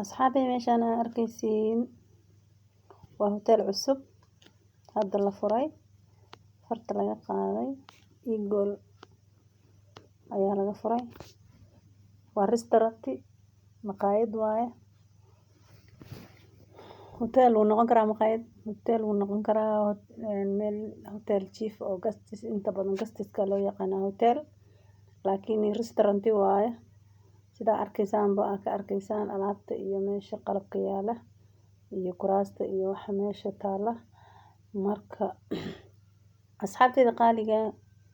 Asxaabey, meeshaan aa arkaysiin waa hotel cusub, hadda la furay, farta laga qaaday. Eagle ayaa laga furay. Waa restaurant, maqaayad waaye. Hotel wuu noqon karaa, maqaayad hotel wuu noqon karaa, meel hotel chief oo guests, inta badan guests-ka loo yaqaanaa hotel, laakiin restaurant waaye. Sidaa arkaysaanba, aa ka arkaysaan alaabta iyo meesha qalabka yaala iyo kuraasta iyo waxa meesha taala. Marka asxaabteyda qaaliga,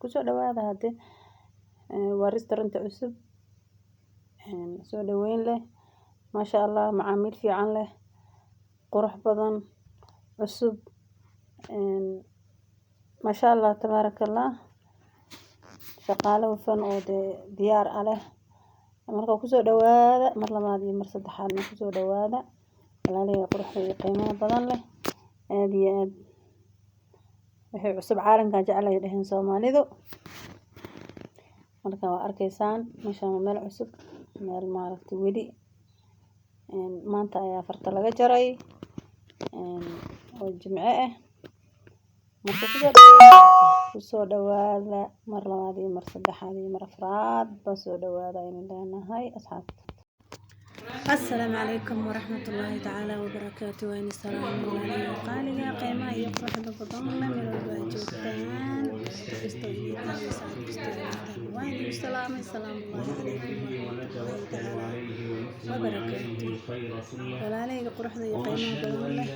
kusoo dhawaada. Hadde waa restaurant cusub, soo dhaweyn leh, maasha Allah, macaamiil fiican leh, qurux badan, cusub, maasha Allah, tabaaraka Allah, shaqaale hufan oo dee diyaar ah leh. Marka kusoo dhawaada mar labaad iyo mar saddexaadna, kusoo dhawaada walaalahey quruxda iyo qiimaha badan leh. Aad iyo aad wixii cusub caalamkan jecel ay dheheen Soomaalidu. Marka waa arkaysaan, meeshaan waa meel cusub, meel maaragtay weli maanta ayaa farta laga jaray oo Jimce ah. Marka kusoo dhawaada mar labaad iyo mar saddexaad iyo mar afraad ba, soo dhawaada aynu leenahay asxaabta. Asalaamu calaykum waraxmatullaahi tacaala wabarakaatu. Waan salaam walaalayaal qaaliga, qiimaha iyo quruxda badan leh, meel walba aad joogtaan, waqti kasta oo idin tahay, saacad kasta oo idin tahay, waan idin salaamay. Salaamu calaykum waraxmatullaahi tacaala wabarakaatu. Walaalahayga quruxda iyo qiimaha badan leh,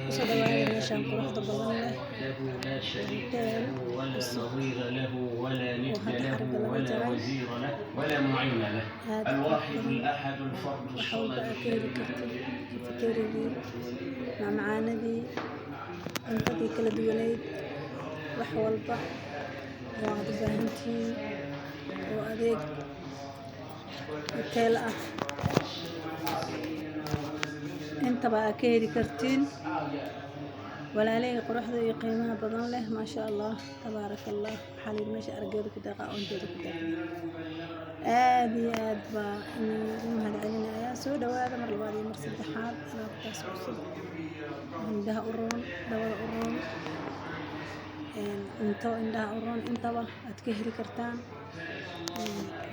kusoo dhawaada meeshaan quruxda badan leh, hotel cusub oo hadda xarigga laga jaray, aad u qurux badan. Wax walba aad ka heli kartid: cafeterigii, macmacaanadii, cuntadii kala duwaneyd, wax walba oo aad u baahan tihiin oo adeeg hotel ah intaba aad ka heli kartiin. Walaalahey quruxda iyo qiimaha badan leh, maasha Allah, tabaaraka Allah. Waxaa la yidhi meesha argeeda ku deeqa, oonteeda ku deeqa. Aad iyo aad baa idin mahadcelinayaa. Soo dhawaada mar labaad iyo mar saddexaad. Alaabtaas cusub, indhaha u roon, dabada u roon, cunto indhaha u roon, intaba aad ka heli kartaan.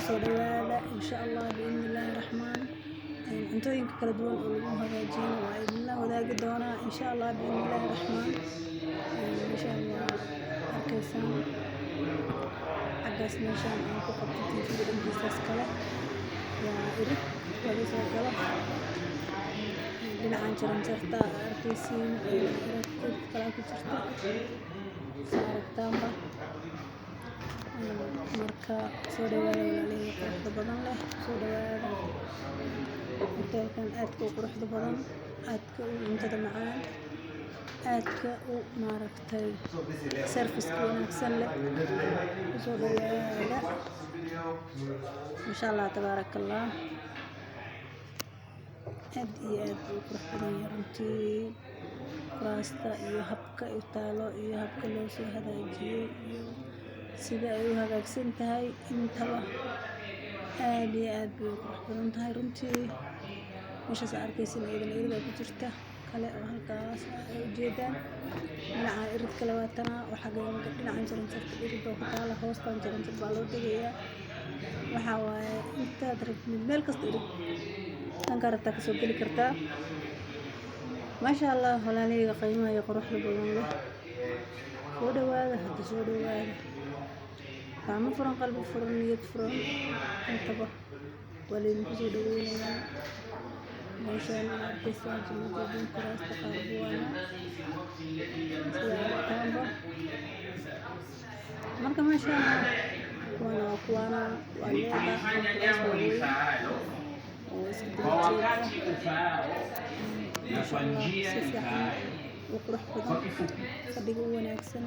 Soo dhawaada insha Allah, biidni Illaahi Raxmaan. Cuntooyinka kala duwan oo lagu hagaajiyana waa idinla wadaagi doonaa insha Allah, biidni Illaahi Raxmaan. Meeshaan waa arkaysaan, xaggaas meeshaan aan ku qabto TV-ga dhankiisaas kale waa irid laga soo galo. Dhinacan jaranjarta aa arkaysiin, irid kalaa ku jirta, saa aragtaanba. Marka soo dhawaada walaalahey quruxda badan leh, soo dhawaada hoteelkan aadka u quruxda badan, aadka u cuntada macaan, aadka u maaragtay service-ka wanaagsan leh. Kusoo dhawaada insha Allah, tabaaraka Allah. Aad iyo aad buu u qurux badan yahay runtii. Kuraasta iyo habka u taalo iyo habka loo soo hagaajiyey iyo sida ay u hagaagsan tahay intaba aad iyo aad bay u qurux badan tahay runtii. Meeshaas aad arkaysin iyadana irid ku jirta kale oo halkaas ay ujeedaan. Dhinaca irid kale waa tanaa oo xagga dhinacan jaranjarta irid baa ku taala, hoostan jaranjar baa loo degayaa. Waxaa waaye intaad rabtid meel kasta irid dhankaa rabtaa kasoo geli kartaa. Maasha Allah, walaalahayga qiimaha iyo quruxda badan leh, soo dhawaada hadda, soo dhawaada. Gacmo furan, qalbi furan, niyad furan intaba waa laydinku soo dhaweynayaa. Meeshaan aad arkaysaan, soo jeedin, kuraasta qaar buwaana sida aragtaanba. Marka maasha Allah, kuwana waa kuwana waa leeda, waa kuraas waaweyn oo iska daba jeed ah. Maasha Allah, si fiican u qurux badan, fadhiga u wanaagsan.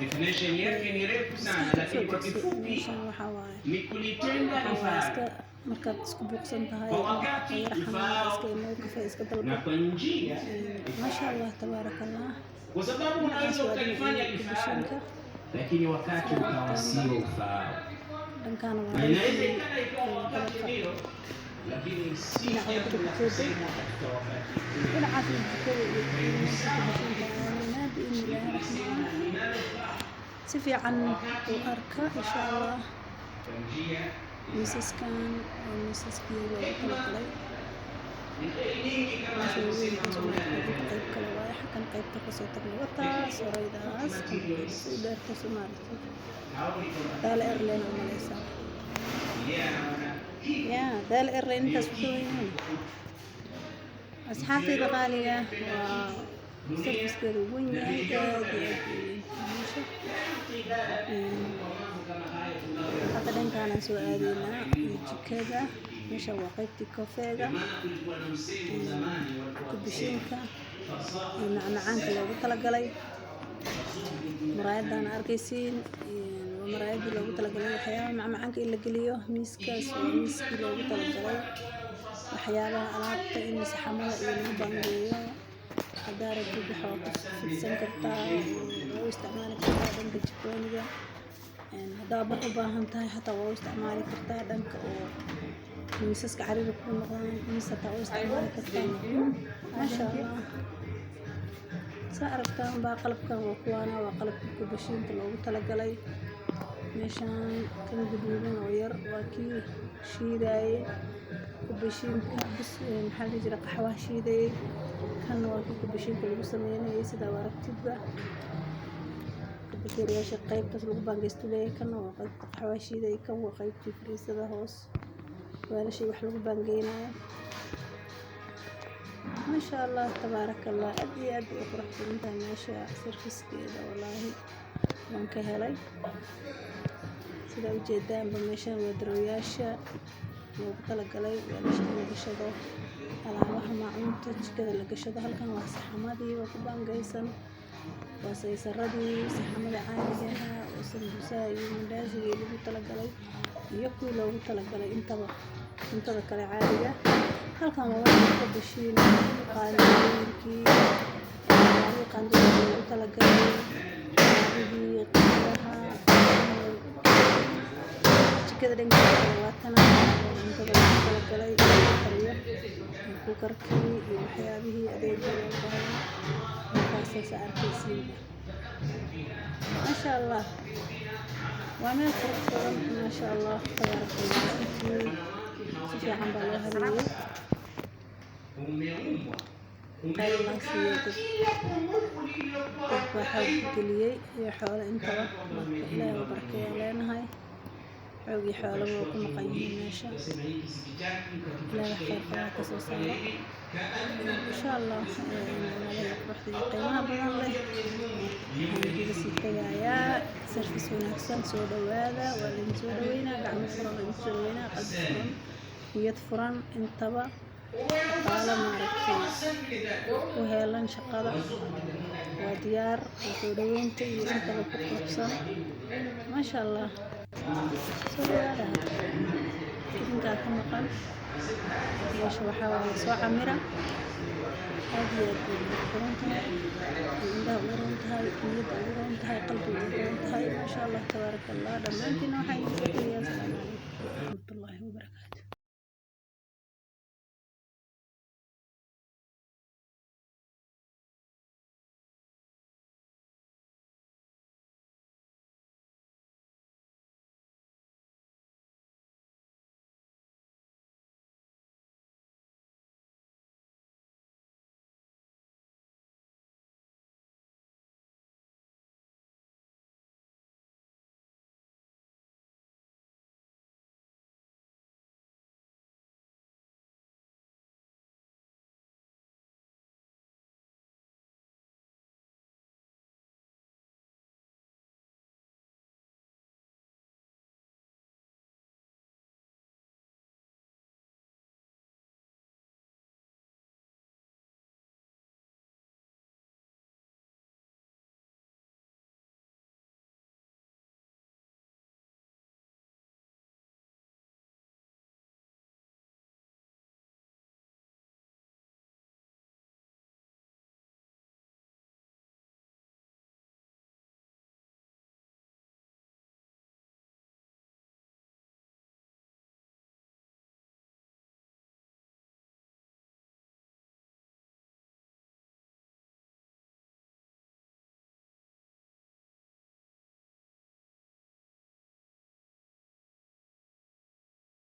Definition yake ni refu sana, Maskaxda lakini kusoo kwa degso. kifupi Meeshaan waxaa waaye ni kulitenda waxaa waaye iska lifaalo markaad isku buuqsan tahay kwa oo wakati yar xanuun, iska ufaao imow, kafee iska dalbo. Na kwa njia Maasha Allah, tabaaraka Allah. kwa sababu Dhinacaas unaweza waa ukalifanya dhinacii lifaalo kushinka lakini wakati sida ukawa aragtaanba. sio ufaao, Dhankaana waa na inaweza dhankii ikana ikawa wakati dabaqa. ndio Lakini si Dhinaca jambo wadada la ku jeeday. kusemwa katika wakati huu. Dhinacaas iyo jikada iyo kubashiinka aadaynaa biidni illaahi raxmaan. Linalofaa Si fiican u arka insha Allah. kwa njia Miisaskan waa miisaskii loogu talagalay. ni heri nyingi kama Meesha ugu weyn alivyosema waxaan soo Maulana marnay inta qayb kale waaye, xaggan qaybta kasoo tagna wataa soraydaas u dheerta Soomaalida. Haoni kwamba Daala Airline u maleysaa. yeye anaona hii Ya Daala Airline intaas ku weyn. Asxaabtayda qaaliga, waa servicekeedu weyn yahay, aad iyo aad u weyn meesha. Hadda dhankaanaan soo aadaynaa iyo jikada. Meesha waa qaybtii kafeega, maana kulikuwa na msemo zamani walikuwa wakisema kubishiinka fasaha iyo macmacaanka loogu talagalay. Muraayadaan arkaysiin waa muraayadii loogu talagalay waxyaabaha macmacaanka in la geliyo. Miiskaas waa miiskii loogu talagalay waxyaabaha alaabta in saxamada iyo lagu bangeeyo. Haddaa rabtid waxa waa ku fidsan kartaa, waa u isticmaali kartaa dhanka jikoniga. Haddaa bar u baahan tahay xataa waa u isticmaali kartaa dhanka oo miisaska cariiri ku noqdaan, miis hataa u isticmaali kartaa. Maasha Allah, saa aragtaan baa qalabkan waa kuwaana, waa qalabka kubashiinta loogu talagalay. Meeshaan kan guduudan oo yar waa kii shiidayay kubashiinka bis, maxaa la dhihi jiray, qaxwaha shiidayay. Kanna waa kii kubashiinka lagu sameynayay, sidaa aragtidba. Bakeeriyaasha qaybtaas lagu baangeysto leeyahay. Kanna waa qaybta qaxwaha shiidayay, kan waa qaybtii fariisada hoos weelashii wax lagu baangeynayo. Maasha Allah, tabaaraka Allah, aad iyo aad bay u qurux badan tahay meesha servicekeeda, wallaahi waan ka helay. Sidaa ujeedaanba meeshan waa darooyaasha loogu talagalay weelasha in la gashado, alaabaha maacuunta jikada la gashado. Halkan waa saxamadii waa ku baangeysan, waa saysaradii saxamada caadiga ahaa oo sambuusaha iyo mandaasiga lagu talagalay iyo kuwii loogu talagalay intaba cuntada kale caadiga. Halkan waa waxa ka bashiin qaandooyinkii, alaabihii qaandooyinka loogu talagalay, alaabihii qaxwaha. Jikada dhankeeda kale waa tana oo cuntada loogu talagalay in lagu kariyo, iyo kukarkii iyo waxyaabihii adeega loo baahnaa markaasaas arkaysiinba. Maasha Allah, waa meel qurux badan. Maasha Allah, tabaaraka Allah, runtii si fiican baa loo habeeyey. Umeumbwa Khayr Allah siiyo umeonekana dad kila pungufu lililokuwa dad baa katika xoog hivyo geliyey iyo xoolo intaba. Marka Ilaahay u barkeeyaan leenahay, xoog iyo xoolaba waa ku maqan yihiin meesha. ukasema hiki sikitaki, Ilaahay wax ukakipachika khayr hivi qabaa ka soo ukafanya saaro hivi kaanna insha Allah. Nabada quruxda iyo qiimaha badan leh waxaan idinkaga sii tagayaa service wanaagsan. Soo dhawaada, waa laydin soo dhaweynaa, gacmo furan waa idin soo dhaweynaa, qalbi furan, niyad furan intaba. Shaqaale maaragtay u heelan shaqada waa diyaar oo soo dhaweynta iyo intaba ku quruxsan. Maasha Allah, soo dhawaada, idinkaa ka maqan meesha. Waxaa waaye soo camira, aad iyo aad bay ugu furan tahay, indhaha ugu roon tahay, niyadda ugu roon tahay, qalbiga ugu roon tahay. Maasha Allah, tabaaraka Allah. Dhammaantiina waxaan idinka tegayaa asalaamu calaykum waraxmatullaahi wabarakaatu.